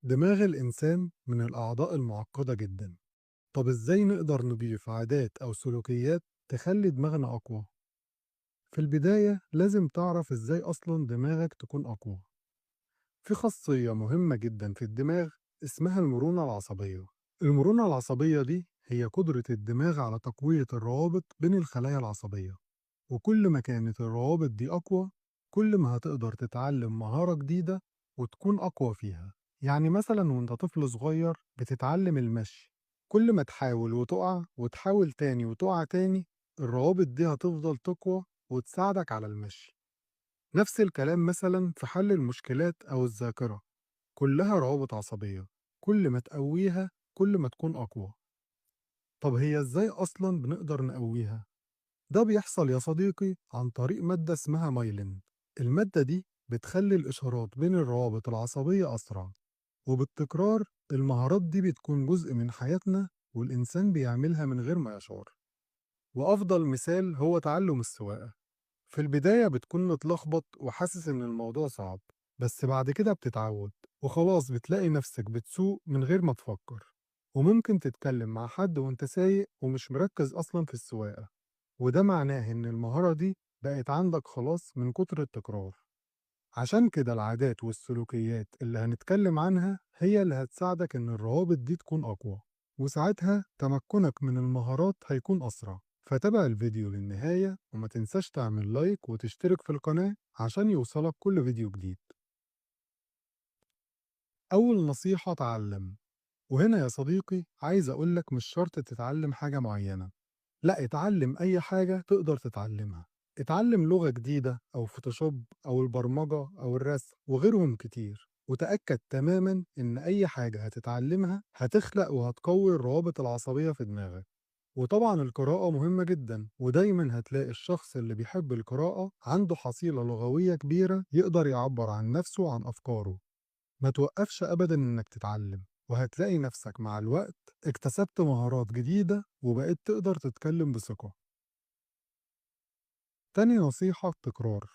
دماغ الإنسان من الأعضاء المعقدة جدا. طب إزاي نقدر نضيف عادات أو سلوكيات تخلي دماغنا أقوى؟ في البداية لازم تعرف إزاي أصلا دماغك تكون أقوى. في خاصية مهمة جدا في الدماغ اسمها المرونة العصبية. المرونة العصبية دي هي قدرة الدماغ على تقوية الروابط بين الخلايا العصبية، وكل ما كانت الروابط دي أقوى كل ما هتقدر تتعلم مهارة جديدة وتكون أقوى فيها. يعني مثلا وانت طفل صغير بتتعلم المشي، كل ما تحاول وتقع وتحاول تاني وتقع تاني، الروابط دي هتفضل تقوى وتساعدك على المشي. نفس الكلام مثلا في حل المشكلات أو الذاكرة، كلها روابط عصبية، كل ما تقويها كل ما تكون أقوى. طب هي إزاي أصلا بنقدر نقويها؟ ده بيحصل يا صديقي عن طريق مادة اسمها مايلين. المادة دي بتخلي الإشارات بين الروابط العصبية أسرع، وبالتكرار المهارات دي بتكون جزء من حياتنا والإنسان بيعملها من غير ما يشعر. وأفضل مثال هو تعلم السواقة. في البداية بتكون متلخبط وحاسس إن الموضوع صعب، بس بعد كده بتتعود وخلاص بتلاقي نفسك بتسوق من غير ما تفكر، وممكن تتكلم مع حد وانت سايق ومش مركز أصلا في السواقة، وده معناه إن المهارة دي بقت عندك خلاص من كتر التكرار. عشان كده العادات والسلوكيات اللي هنتكلم عنها هي اللي هتساعدك إن الروابط دي تكون أقوى، وساعتها تمكنك من المهارات هيكون أسرع. فتابع الفيديو للنهاية وما تنساش تعمل لايك وتشترك في القناة عشان يوصلك كل فيديو جديد. أول نصيحة: تعلم. وهنا يا صديقي عايز أقولك مش شرط تتعلم حاجة معينة، لا، اتعلم أي حاجة تقدر تتعلمها. اتعلم لغة جديدة أو فوتوشوب أو البرمجة أو الرسم وغيرهم كتير، وتأكد تماما إن أي حاجة هتتعلمها هتخلق وهتقوي الروابط العصبية في دماغك. وطبعا القراءة مهمة جدا، ودايما هتلاقي الشخص اللي بيحب القراءة عنده حصيلة لغوية كبيرة يقدر يعبر عن نفسه وعن أفكاره. ما توقفش أبدا إنك تتعلم، وهتلاقي نفسك مع الوقت اكتسبت مهارات جديدة وبقيت تقدر تتكلم بثقة. تاني نصيحة: التكرار.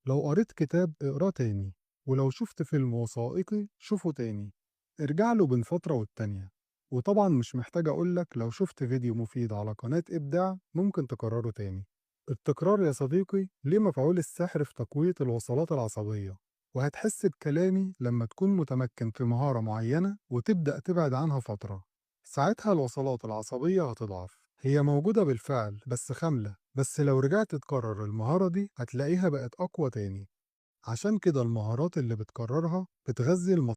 لو قريت كتاب اقراه تاني، ولو شفت فيلم وثائقي شوفه تاني، ارجع له بين فترة والتانية. وطبعا مش محتاج أقولك لو شفت فيديو مفيد على قناة إبداع ممكن تكرره تاني. التكرار يا صديقي ليه مفعول السحر في تقوية الوصلات العصبية، وهتحس بكلامي لما تكون متمكن في مهارة معينة وتبدأ تبعد عنها فترة، ساعتها الوصلات العصبية هتضعف. هي موجودة بالفعل بس خاملة، بس لو رجعت تكرر المهارة دي هتلاقيها بقت أقوى تاني. عشان كده المهارات اللي بتكررها بتغذي المسار.